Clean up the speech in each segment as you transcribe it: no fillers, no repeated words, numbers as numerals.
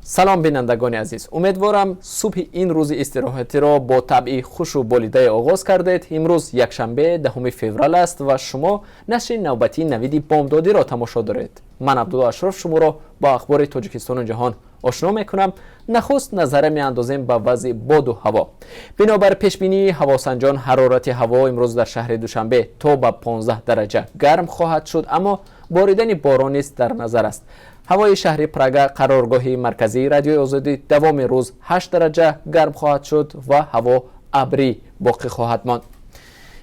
Салом, бинандагони азиз. Умедворам, субҳи ин рӯзи истироҳатиро бо табъи хушу болидае оғоз кардед. Имрӯз якшанбе, 10 феврал аст ва шумо нашри навбатии Навиди бомдодиро тамошо доред. Ман, Абдулло Ашроф, шуморо бо ахбори Тоҷикистону ҷаҳон ошно мекунам. Нахуст назара меандозем ба вазъи боду ҳаво. Бинобар пешбинии ҳавосанҷон, ҳарорати ҳаво имрӯз дар шаҳри Душанбе то ба 15 дараҷа гарм хоҳад шуд, аммо боридани борон низ дар назар аст. Ҳавои шаҳри Прага, қароргоҳи марказии Радиои Озодӣ, давоми рӯз 8 дараҷа гарм хоҳад шуд ва ҳаво абрӣ боқӣ хоҳад монд.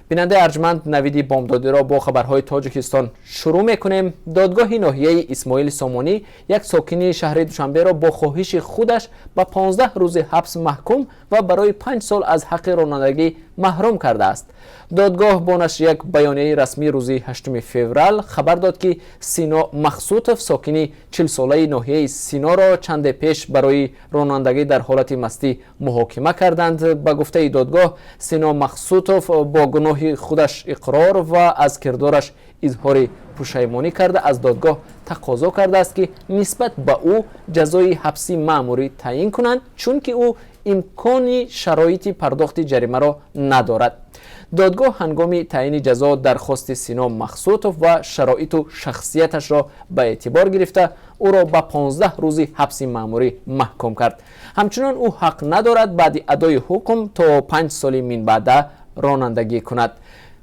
Бинандаи арҷманд, Навиди бомдодиро бо хабарҳои Тоҷикистон шурӯъ мекунем. Додгоҳи ноҳияи Исмоили Сомонӣ як сокини шаҳри Душанберо бо хоҳиши худаш ба 15 рӯзи ҳабс маҳкум ва барои 5 сол аз ҳаққи ронандагӣ маҳрум кардааст. Додгоҳ бо нашри як баёнияи расмӣ рӯзи 8 феврал хабар дод, ки Сино Мақсутов, сокини 40-солаи ноҳияи Синоро чанде пеш барои ронандагӣ дар ҳолати мастӣ муҳокима карданд. Ба гуфтаи додгоҳ, Сино Мақсутов бо гуноҳи худаш иқрор ва аз кирдораш изҳори пушаймонӣ карда, аз додгоҳ тақозо кардааст, ки нисбат ба ӯ ҷазои ҳабси маъмурӣ таъин кунанд, чунки ӯ имкони шароити пардохти ҷаримаро надорад. Додгоҳ ҳангоми таъини ҷазо дархости Сино Мақсутов ва шароиту шахсияташро ба эътибор гирифта, ӯро ба 15 рӯзи ҳабси маъмурӣ маҳкум кард. Ҳамчунон ӯ ҳақ надорад баъди адои ҳукм то 5 соли минбаъда ронандагӣ кунад.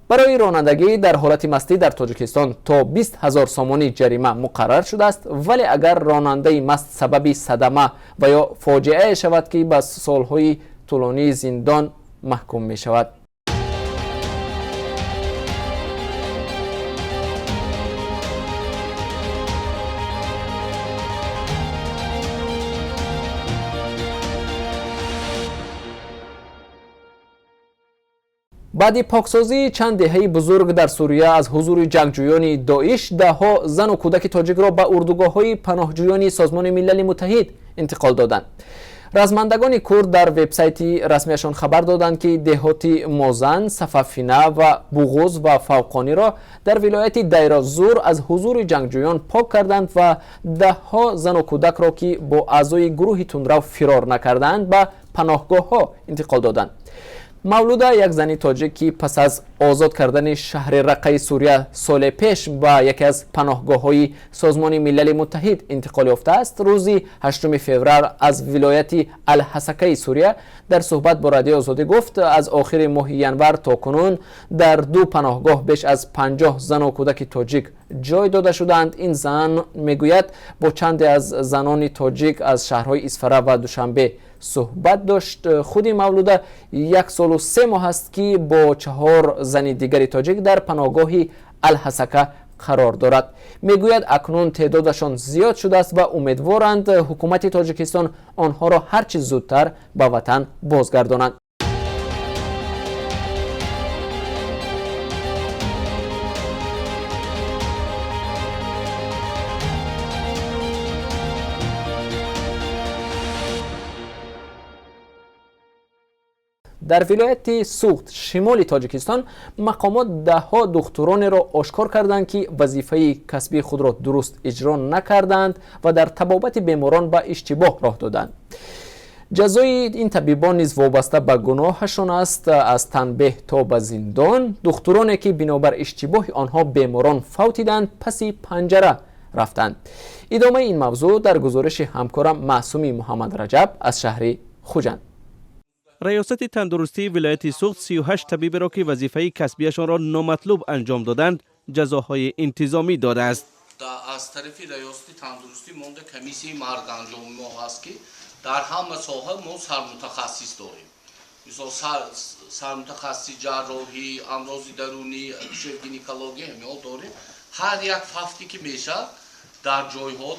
Барои ронандагӣ дар ҳолати мастӣ дар Тоҷикистон то 20 000 сомонӣ ҷарима муқаррар шудааст, вале агар ронандаи маст сабаби садама ва ё фоҷиае шавад, ки ба солҳои тӯлонии зиндон маҳкум мешавад. Баъди поксозии чанд деҳаи бузург дар Сурия аз ҳузури ҷангҷӯёни Доиш, даҳҳо зану кӯдаки тоҷикро ба урдугоҳҳои паноҳҷӯёни Созмони Милали Муттаҳид интиқол доданд. Размандагони курд дар вебсайти расмиашон хабар доданд, ки деҳоти Мозан, Сафафина ва Буғуз ва Фавқониро дар вилояти Дайрозур аз ҳузури ҷангҷӯён пок карданд ва даҳҳо зану кӯдакро, ки бо аъзои гурӯҳи тундрав фирор накардаанд, ба паноҳгоҳҳо интиқол доданд. Мавлуда, як зани тоҷик, ки пас аз озод кардани шаҳри Раққаи Сурия соле пеш ба яке аз паноҳгоҳҳои Созмони Милали Муттаҳид интиқол ёфтааст, рӯзи 8 феврал аз вилояти Алҳасакаи Сурия дар суҳбат бо Радиои Озодӣ гуфт, аз охири моҳи январ то кунун дар ду паноҳгоҳ беш аз 50 зану кӯдаки тоҷик ҷой дода шудаанд. Ин зан мегӯяд, бо чанде аз занони тоҷик аз шаҳрҳои Исфара ва Душанбе суҳбат дошт. Худи Мавлуда 1 солу 3 моҳ аст, ки бо чаҳор зани дигари тоҷик дар паноҳгоҳи Алҳасака қарор дорад. Мегӯяд, акнун теъдодашон зиёд шудааст ва умедворанд, ҳукумати Тоҷикистон онҳоро ҳар чӣ зудтар ба ватан бозгардонанд. Дар вилояти Суғд, шимоли Тоҷикистон, мақомот даҳҳо духтуронеро ошкор карданд, ки вазифаи касбии худро дуруст иҷро накарданд ва дар табобати беморон ба иштибоҳ роҳ доданд. Ҷазои ин табибон низ вобаста ба гуноҳашон аст, аз танбеҳ то ба зиндон. Духтуроне, ки бинобар иштибоҳи онҳо беморон фавтиданд, паси панҷара рафтанд. Идомаи ин мавзӯъ дар гузориши ҳамкорам Маъсуми Муҳаммадраҷаб аз шаҳри Хуҷанд. Раёсати тандурустии вилояти Суғд 38 табиберо, ки вазифаи касбияшонро номатлуб анҷом доданд, ҷазоҳои интизомӣ додааст. Аз тарафи раёсати тандурустӣ монда комиссияи марганҷоми мо ҳаст, ки дар ҳама соҳа мо сармутахассис дорем, мисол, сармутахассиси ҷарроҳӣ, амрози дарунӣ, акушер гинекология, ҳамиҳо дорем. Ҳар як фавте ки мешавад дар ҷойҳо,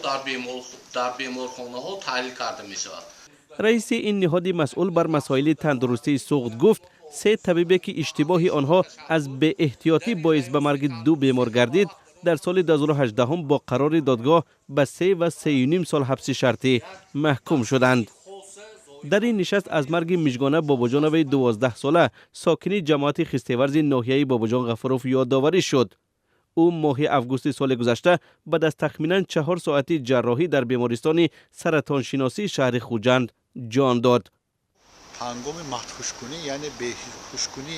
дар беморхонаҳо таҳлил карда мешавад. Раиси ин ниҳоди масъул бар масоили тандурустии Суғд гуфт, се табибе, ки иштибоҳи онҳо аз беэҳтиётӣ боис ба марги ду бемор гардид, дар соли 2018 бо қарори додгоҳ ба 3 ва 3,5 сол ҳабси шартӣ маҳкум шуданд. Дар ин нишаст аз марги Мижгона Бобоҷоноваи 12-сола, сокини ҷамоати Хистеварзи ноҳияи Бобоҷон Ғафуров, ёдоварӣ шуд. Ӯ моҳи августи соли гузашта баъд аз тахминан 4 соати ҷарроҳӣ дар бемористони саратоншиносии шаҳри Хуҷанд ҷон дод. Ҳангоми мадҳушкунӣ, яъне беҳушкунӣ,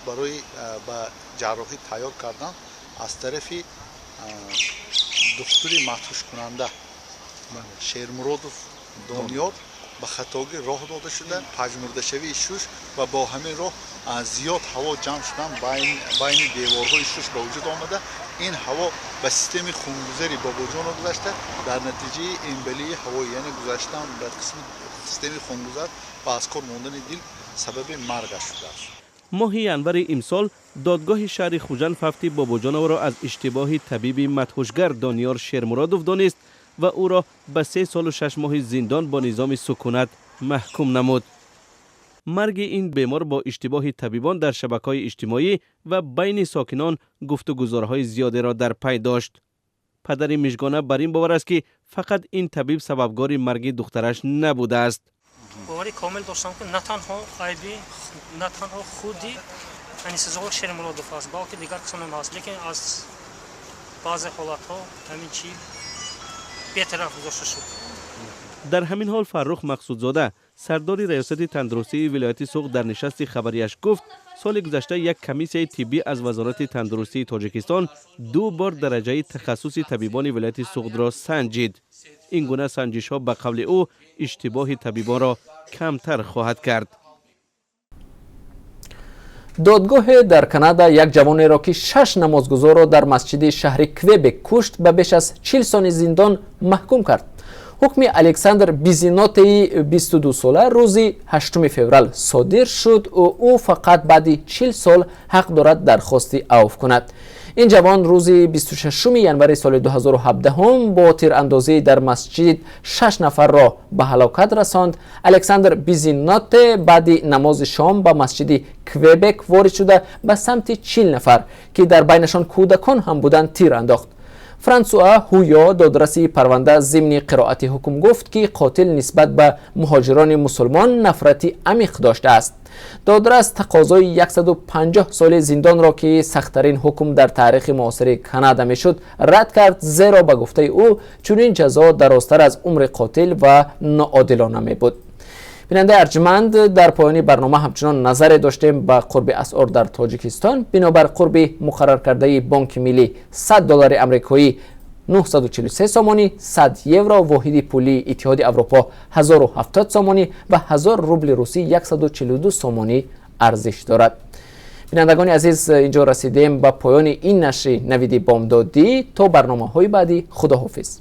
барои ба ҷарроҳӣ тайёр кардан аз тарафи духтури мадҳушкунанда Шермуродов Дониёр ба хатогӣ роҳ дода шуда, пажмурдашавии шуш ва бо ҳамин роҳ зиёд ҳаво ҷамъ шудан байни деворҳои шуш ба вуҷуд омада, ин ҳаво ба системаи хунгузари Бобоҷонов гузашта, дар натиҷаи эмболияи ҳавоӣ, яъне гузаштан ба қисми системаи хунгузар ва аз кор мондани дил сабаби маргаш шудааст. Моҳи январи имсол додгоҳи шаҳри Хуҷанд фавти Бобоҷоновро аз иштибоҳи табиби мадҳушгар Дониёр Шермуродов донист ва ӯро ба 3 солу 6 моҳи зиндон бо низоми сукунат маҳкум намуд. Марги ин бемор бо иштибоҳи табибон дар шабакаҳои иҷтимоӣ ва байни сокинон гуфтугузорҳои зиёдеро дар пай дошт. Падари Мижгона бар ин бовар аст, ки фақат ин табиб сабабгори марги духтараш набудааст. Боварӣ комил доштам, ки на танҳо айби на танҳо худи анестезиолог Шермуродов аст, балки дигар касонам ҳаст, лекин аз баъзе ҳолатҳо ҳамин чи бетараф гузошта шуд. Дар ҳамин ҳол, Фаррух Мақсудзода, сардори раёсати тандурустии вилояти Суғд, дар нишасти хабарияш гуфт, соли гузашта як комиссияи тиббӣ аз Вазорати тандурустии Тоҷикистон ду бор дараҷаи тахассуси табибони вилояти Суғдро санҷид. Ин гуна санҷишҳо, ба қавли ӯ, иштибоҳи табибонро камтар хоҳад кард. Додгоҳе дар Канада як ҷавонеро, ки шаш намозгузорро дар масҷиди шаҳри Квебек кушт, ба беш аз 40 соли зиндон маҳкум кард. Ҳукми Александр Бизинотеи 22-сола рӯзи 8 феврал содир шуд. Ӯ фақат баъди 40 сол ҳақ дорад дархости авф кунад. Ин ҷавон рӯзи 26 январи соли 2017 бо тирандозӣ дар масҷид шаш нафарро ба ҳалокат расонд. Александр Бизиноте баъди намози шом ба масҷиди Квебек ворид шуда, ба самти 40 нафар, ки дар байнашон кӯдакон ҳам буданд, тир андохт. Франсуа Ҳуё, додраси парванда, зимни қироати ҳукм гуфт, ки қотил нисбат ба муҳоҷирони мусулмон нафрати амиқ доштааст. Додрас тақозои 150 соли зиндонро, ки сахттарин ҳукм дар таърихи муосири Канада мешуд, рад кард, зеро, ба гуфтаи ӯ, чунин ҷазо дарозтар аз умри қотил ва ноодилона мебуд. Бинандаи арҷманд, дар поёни барнома ҳамчунон назаре доштем ба қурби асъор дар Тоҷикистон. Бинобар қурби муқарраркардаи Бонки Миллӣ, 100 доллари амрикоӣ 943 сомонӣ, 100 евро, воҳиди пулии Иттиҳоди Аврупо, 1070 сомонӣ ва 1000 рубли русӣ 142 сомонӣ арзиш дорад. Бинандагони азиз, инҷо расидем ба поёни ин нашри Навиди бомдодӣ. То барномаҳои баъдӣ, худоҳофиз.